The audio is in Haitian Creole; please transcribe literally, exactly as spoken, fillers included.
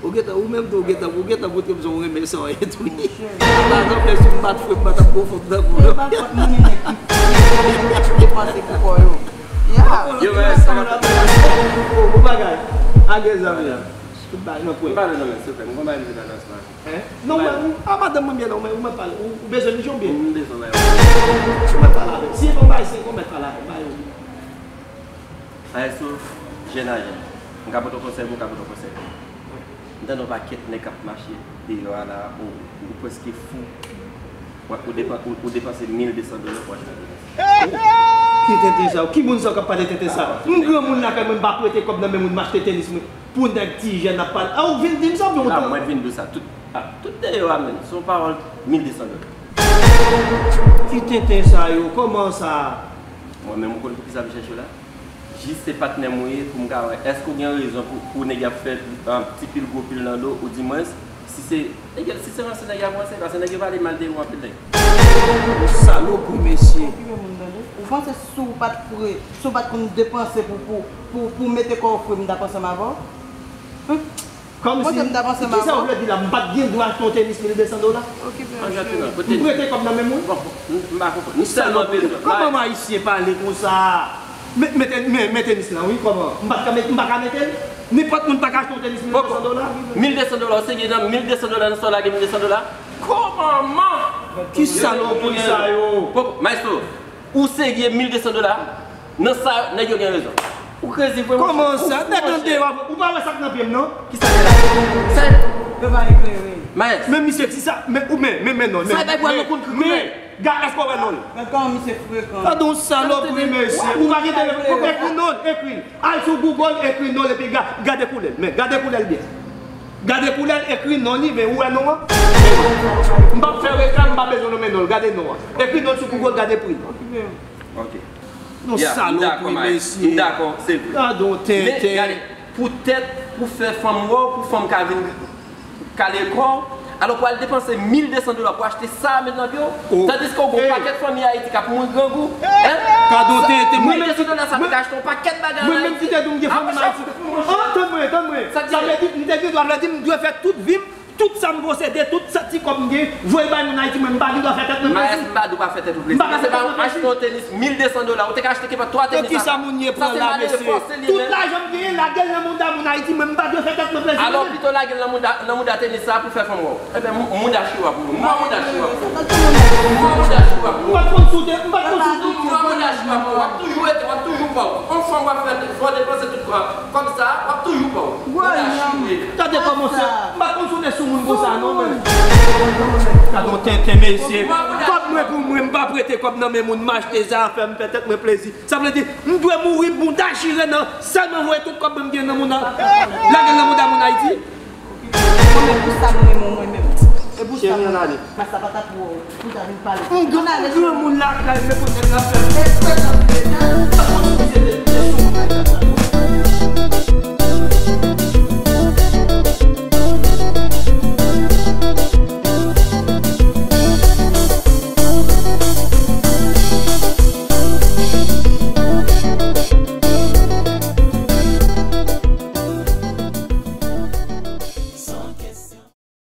Ou gentan, ou menm tou, ou gentan, ou gentan montre m jan w renmen sa w ye tou. Monchè. Ata zanfè si m pa t fre, m pa t ap gon fòm nan kou, non. Se pa fòt moun nèg ki fre, ki depanse pou kò yo. Ya. Yo, men, sa. Bon, bon bagay. Agè zam la. Tout bagay nan pwen. M pa nan men, silvouplè. M konn bagay vizit adrès la. Hein? Non, mwen, ou, a madanm mwen byen la, ou mèt pale. Ou, ou bezwen li jan byen. M bezwen, wi. Ou mèt pale avè l. Si e bon bagay, si e bon, mèt pale avè l. Ba yo. Maestro, jèn ajan. M ka pote yon konsèy, m ka pote yon konsèy. M tande yon pakèt nèg k ap mache deyò a la, ou, ou prèske fou. Ou, ou depan-, ou, ou depanse mil de san dola pou achte yon tènis. Ki tenten sa? Ki moun sa k ap pale tenten sa? M granmoun lakay mwen, m pa prete kòb nan men moun, m achte tènis mwen. Pou nèg ti jèn ap pale. A, ou vin di m sa, oubyen ou la, mwen vin di w sa. Tout, a, tout deyò a menm. Se yon pawòl mil de san dola. Ki tenten sa yo? Kòman sa? Mwen menm, ou konn poukisa m chèche w la? Jis se patnè m ou ye pou m ka wè. Èske w gen rezon pou, pou nèg y ap fè, ah, ti pil gwo pil nan do, ou di mwen, si se, nèg yo, si se ranse nèg y ap ranse, paske nèg yo pale mal de ou anpil nèg. Salopri, mesye. Okipe moun tande. Ou panse si w pa t fre, si w pa t konn depanse pou, pou, pou, pou mete kò w fre, m t ap ansanm avè w? Kòmsi, kisa w vle di la? M pa t gen dwa achte yon tenis mil de san dola? Okipe, mesye. M prete kòb nan men moun? Bon, m, m pa konprann. M tèlman bezwen. Kòman yon Ayisyen pale konsa? Men, men, men, men tenis lan, wi, kòman? M pa ka met-, m pa ka mete l? Nenpòt moun pa ka achte yon tenis mil de san dola? Mil de san dola, ou serye nan mil de san dola, nan sa w lage mil de san dola? Kòman? Ki salopri sa yo? Poko, maestro, ou serye mil de san dola? Nan sa, nèg yo gen rezon. Ou krezi vre, monchè. Kòman sa? Nèg lan deyò, ou pa wè sa k nan pye m, non? Kisa gen la? Sa yo pa eklere. Maes. Men misye, kisa, men, ou men, men, men non, men, sa bay bwa nan koun krikou. Men, ga-, èske w wè non l? Gad kòman misye frekan. Gad yon salopri, mesye. Ou pa gen telefòn, ekri non l, ekri l. Al sou Google, ekri non l, epi ga-, gade koulè l. Men, gade koulè l byen. Gade koulè l, ekri non li, men ou wè non an? M p ap fè reklam, m pa bezwen nonmen non l. Gade non an. Ekri non l sou Google, gade pri l. Ok. Non, salopri, mesye. M dakò, se vre. Gade yon tenten. Men, gade, poutèt, pou fè fanm wè w, pou fanm ka vin kale kò w, alò pou al depanse mil de san dola pou achte sa a met nan pye w. Tandiske w gen yon pakèt fanmi Ayiti k ap mouri grangou. Hein? Gade yon tenten. Mil de san dola sa te ka achte yon pakèt bagay an Ayiti. Mwen menm ki te di w m gen fanmi Ayiti. Tann mwen, tann mwen. Sa vle di, m te gen dwa, vle di m dwe fè tout vi m, tout sa m posede, tout sa ti kòb m gen, voye bay moun Ayiti, mwen m pa gen dwa fè tèt mwen plezi. Maes, m pa di w pa fè tèt ou plezi. Men se pa achte yon tenis mil de san dola, ou te ka achte kenpòt twa tenis. E kisa moun ye pran la, mesye? Tout lajan m genyen, lage l nan mouda moun Ayiti, mwen m pa dwe fè tèt mwen plezi. Alò, pito lage l nan mouda, nan mouda tenis sa pou fè fanm wè w. Ebyen, mou-, mouda chiwa pou ou. M pran mouda chiwa pou ou. M pran mouda chiwa pou ou. M pa t konn sou de, m pa t konn sou de. M pran mouda chiwa pou ou. W ap toujou rete, w ap toujou pòv. On fanm w ap fè, fè w depanse tout kòb sa, w ap toujou pòv. Mouda chiwa. Gade kòman se, m pa t konn sou de sou moun konsa non, men. Gade yon tenten, mesye. Kòb mwen pou mwen, m pa prete kòb nan men moun, m achte zafè m, fè tèt mwen plezi. Sa vle di, m dwe mouri mouda chire nan, sèlman voye tout kòb mwen m gen nan mouda, lage l nan mouda moun Ayiti. Mwen menm, pou sa m renmen w, mwen menm. E pou sa m renmen w. Mas la pa t ap wè w, pou ta vin pale. M gran, m granmoun lakay, men pou nèg la fè.